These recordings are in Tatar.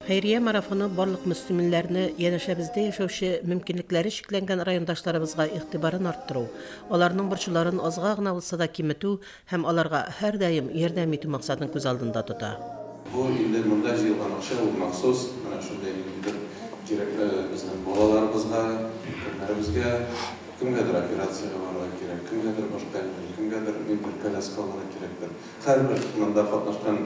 Хәйрия марафоны барлык мөслимлеләрне янәшәбездә яшәүче мөмкинлекләре чикләнгән райондашларыбызга игътибарын арттыру, аларның борчуларын азга гына булса да киметү һәм аларга һәрдаим ярдәм итү максатын күз алдында тота. Бу инде монда җыелган акча ул махсус менә шундый ниндидер кирәкле безнең балаларыбызга, өлкәннәребезгә, кемгәдер операциягә барырга кирәк, кемгәдер башка әйбер, кемгәдер ниндидер коляска алырга кирәктер. Һәрбер монда катнашкан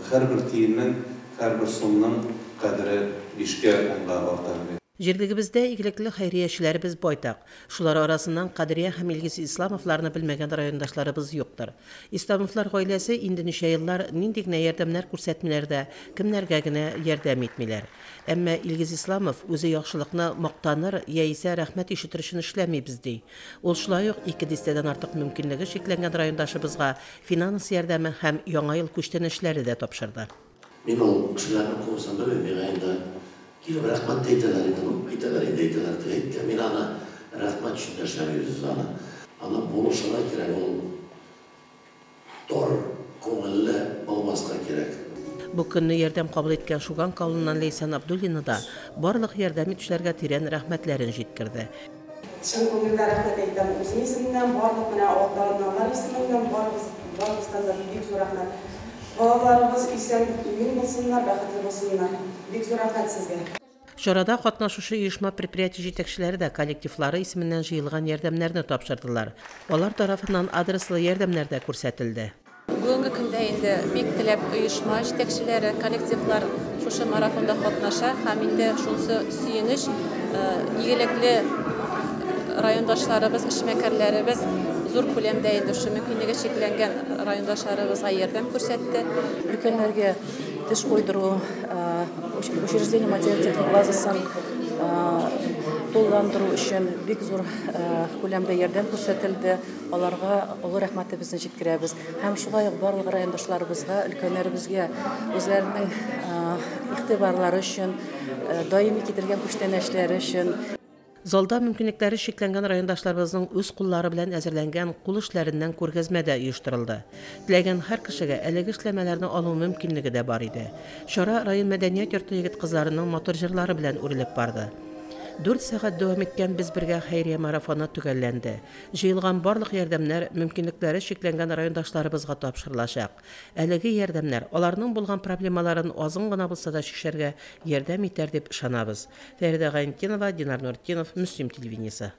һәрбер тиеннең, һәрбер сумның кадере бишкә, унга арта бит. Җирлегебездә игелекле хәйриячеләребез байтак. Шулар арасыннан Кадрия һәм Илгиз Исламовларны белмәгән райондашларыбыз юктыр. Исламовлар гаиләсе инде ничә еллар нинди генә ярдәмнәр күрсәтмиләр дә, кемнәргә генә ярдәм итмиләр. Әмма Илгиз Исламов үзе яхшылыкны мактаныр яисә рәхмәт ишетер өчен эшләмибез, ди. Ул шулай ук ике дистәдән артык мөмкинлеге чикләнгән райондашыбызга финанс ярдәме һәм Яңа ел күчтәнәчләре дә тапшырды. Мин ул кешеләрнең күбесен белмим, миңа инде килеп рәхмәт тә әйтәләр инде, ну, әйтәләр инде, әйтәләр, теге әйткән, мин аны рәхмәт өчен дә эшләмибез без аны. Аны булышырга кирәк, ул тар күңелле булмаска кирәк. Бу көнне ярдәм кабул иткән Шуганка авылыннан Ләйсән Абдуллина да барлык ярдәм итүчеләргә тирән рәхмәтләрен җиткерде. Чын күңелдән рәхмәт әйтәм үзем исемемнән, барлык менә ата-аналар исеменнән, барыбыз, барыбыздан да бик зур рәхмәт. Балаларыбыз исән, имин булсыннар, бәхетле булсыннар. Бик зур рәхмәт сезгә. Чарада катнашучы оешма-предприятие җитәкчеләре дә коллективлары исеменнән җыелган ярдәмнәрне тапшырдылар. Алар тарафыннан адреслы ярдәмнәр дә күрсәтелде. Бүгенге көндә инде бик теләп оешма җитәкчеләре, коллективлар шушы марафонда катнаша һәм инде шунысы сөенеч, игелекле райондашларыбыз, эшмәкәрләребез зур күләмдә инде шушы мөмкинлеге чикләнгән райондашларыбызга ярдәм күрсәтте. Өлкәннәргә теш куйдыру, учреждение материаль-техник базасын тулыландыру өчен бик зур күләмдә ярдәм күрсәтелде. Аларга олы рәхмәтебезне җиткерәбез. Һәм шулай ук барлык райондашларыбызга, өлкәннәребезгә үзләренең игътибарлары өчен, даими китергән күчтәнәчләре өчен. Залда мөмкинлекләре чикләнгән райондашларыбызның үз куллары белән әзерләнгән кул эшләреннән күргәзмә дә оештырылды. Теләгән һәр кешегә әлеге эшләмәләрне алу мөмкинлеге дә бар иде. Чара район мәдәният йорты егет-кызларының матур җырлары белән үрелеп барды. Дүрт сәгать дәвам иткән Без бергә хәйрия марафоны төгәлләнде. Җыелган барлык ярдәмнәр мөмкинлекләре чикләнгән райондашларыбызга тапшырылачак. Әлеге ярдәмнәр аларның булган проблемаларын азын гына булса да чишәргә ярдәм итәр дип ышанабыз. Фәридә Гайнетдинова, Динар Нуртдинов, Мөслим телевидениесе.